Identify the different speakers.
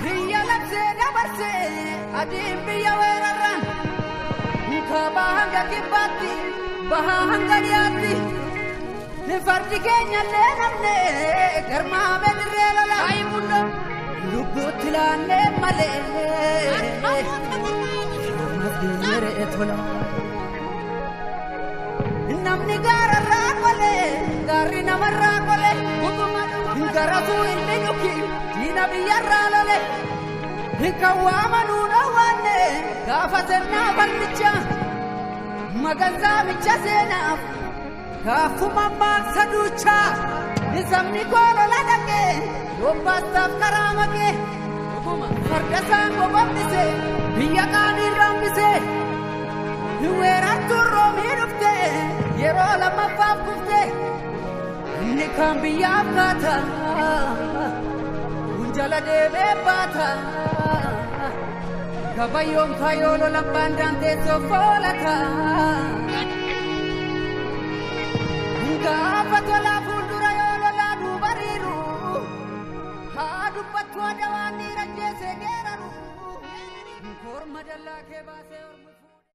Speaker 1: Biyya labsee dabarsee adiin biyya weerarraan kaabaa hanga kibbaatti bahaa hanga dhiyaatti fardi keenya illee namne garmaamee dirree lola lubbuutti laannee malee geenyeree tola. Namni gaararraa qolee gaarri namarraa qolee garasuu ilmi dhuki diina biyyarraa lole kan waamanuu dhoowwanne gaafa sennaa fardicha magansaa micha seenaaf gaafuma maaksa duuchaa sabni koo lola dhaqee yobbaastaaf karaa maqee farda isaan gogombise biyya qaanii rambise weerartuun roomii dhufte yeroo lammaffaaf kufte inni kaan biyyaaf kaata kun jala deemee baata gabayyoon faayoo lolan baandaan teessoo foolata gaafa tolaa fuuldura yoo lolaa duuba riiru haa dubbattu adawaan dhiira jeesee geeraru korma dallaa kee baasee ormu.